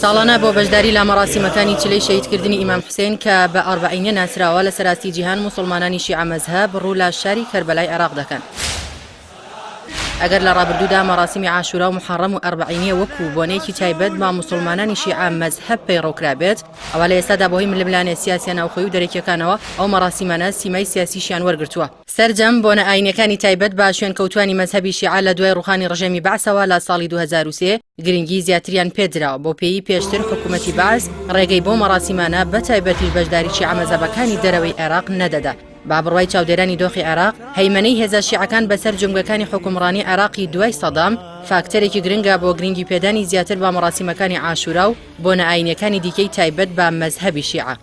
ساڵانە بۆ بەشداری لە مەراسیمەکانی چلەی شەهیدکردنی ئیمام حوسێن کە بە ئەربەعینە ناسراوە لە سەراستی جیهان موسڵمانانی شیعە مەزهەب ڕوو لە شاری کەربەلای عێراق دەکەن. ئەگەر لە ڕابردوودا مەراسیمی عاشورا و موحەڕەم و ئەربەعینیە وەکو بۆنەیەکی تایبەت بە موسڵمانانی شیعە مەزهەب پەیڕەو کرابێت، ئەوا لە ئێستادا بەهۆی ململانێ سیاسیە ناوخۆیی و دەرەکیەکانەوە ئەو مەراسیمانە سیمای سیاسیشیان وەرگرتووە. سەرجەم بۆنە ئاینیەکانی تایبەت بە شوێنکەوتوانی مەزهەبی شیعە لە دوای ڕوخانی ڕژێمی بەعسەوە لە ساڵی 2003 گرنگی زیاتریان پێدراوە بەو پێیی پێشتر حکومەتی بەعس ڕێگەی بەو مەراسیمانە بە تایبەتیش بەشداری شیعە مەزهەبەکانی دەرەوەی عێراق نەدەدا. بە بڕوای چاودێرانی دۆخی عێراق، هەیمەنەی هێزە شیعەکان بەسەر جومگەکانی حوکمڕانی عێراقی دوای سەدام، فاکتەرێکی گرنگە بۆ گرنگی پێدانی زیاتر بە مەراسیمەکانی عاشورا و بۆنە ئاینیەکانی دیکەی تایبەت بە مەزهەبی شیعە.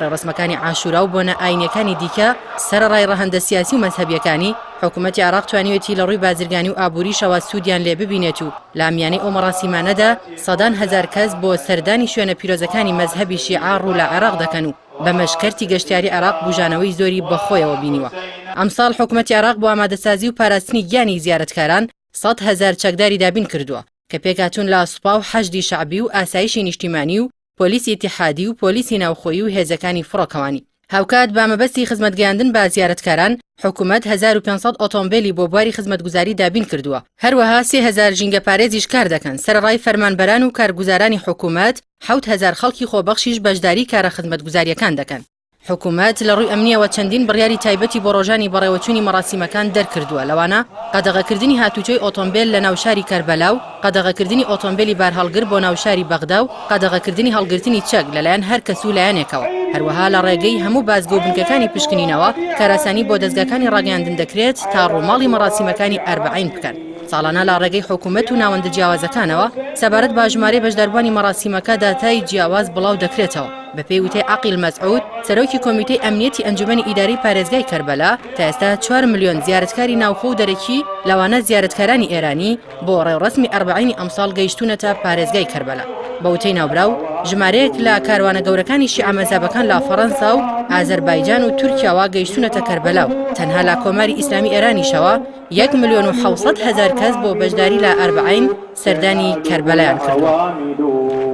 ڕێوڕەسمەکانی عاشورا و بۆنە ئاینیەکانی دیکە، سەرەڕای ڕەهەندە سیاسی و مەزهەبیەکانی، حکومەتی عێراق توانیوێتی لە ڕووی بازرگانی و ئابووریشەوە سوودیان لێ ببینێت و لە میانەی ئەو مەراسیمانەدا سەدان هەزار کەس بۆ سەردانی شوێنە پیرۆزەکانی مەزهەبی شیعە ڕوو لە عێراق دەکەن و بەمەش کەرتی گەشتیاری عێراق بوژانەوەی زۆری بەخۆیەوە بینیوە. ئەمساڵ حکومەتی عێراق بۆ ئامادەسازی و پاراستنی گیانی زیارەتکاران 100,000 چەکداری دابین کردووە کە پێکهاتوون لە سوپا و حەشدی شەعبی و ئاسایشی نیشتیمانی و پۆلیسی ئیتیحادی و پۆلیسی ناوخۆیی و هێزەکانی فڕۆکەوانی. هاوکات بە مەبەستی خزمەتگەیاندن بە زیارەتکاران، حکومەت 1500 ئۆتۆمبێلی بۆ بواری خزمەتگوزاری دابین کردووە، هەروەها 3000 ژینگەپارێزیش کار دەکەن، سەرەڕای فەرمانبەران و کارگوزارانی حکومەت، 7000 خەڵکی خۆبەخشیش بەشداری کارە خزمەتگوزارییەکان دەکەن. حکومەت لە ڕووی ئەمنییەوە چەندین بڕیاری تایبەتی بۆ ڕۆژانی بەڕێوەچوونی مەراسیمەکان دەرکردووە، لەوانە قەدەغەکردنی هاتوچۆی ئۆتۆمبێل لە ناو شاری کەربەلا و قەدەغەکردنی ئۆتۆمبێلی بارهەڵگر بۆ ناو شاری بەغدا و قەدەغەکردنی هەڵگرتنی چەک لەلایەن هەر کەس و لایەنێکەوە. هەروەها لە ڕێگەی هەموو بازگە و بنکەکانی پشکنینەوە کارئاسانی بۆ دەزگاکانی ڕاگەیاندن دەکرێت تا ڕووماڵی مەراسیمەکانی ئەربەعین بکەن. ساڵانە لە ڕێگەی حکومەت و ناوەندە جیاوازەکانەوە سەبارەت بە ژمارەی بەشداربووانی مەراسیمەکە داتای جیاواز بڵاو دەکرێتەوە. بەپێی وتەی عەقیل مەسعود، سەرۆکی کۆمیتەی ئەمنیەتی ئەنجومەنی ئیدارەی پارێزگای کەربەلا، تا ئێستا چوار ملیۆن زیارەتکاری ناوخۆ و دەرەکی، لەوانە زیارەتکارانی ئێرانی، بۆ ڕێوڕەسمی ئەربەعینی ئەمساڵ گەیشتوونەتە پارێزگای کەربەلا. بە وتەی ناوبراو، ژمارەیەک لە کاروانە گەورەکانی شیعە مەزهەبەکان لە فەڕەنسا و ئازەربایجان و تورکیاوە گەیشتوونەتە کەربەلا و تەنها لە کۆماری ئیسلامی ئێرانیشەوە 1,700,000 کەس بۆ بەشداری لە ئەربەعین سەردانی کەربەلایان کردووە.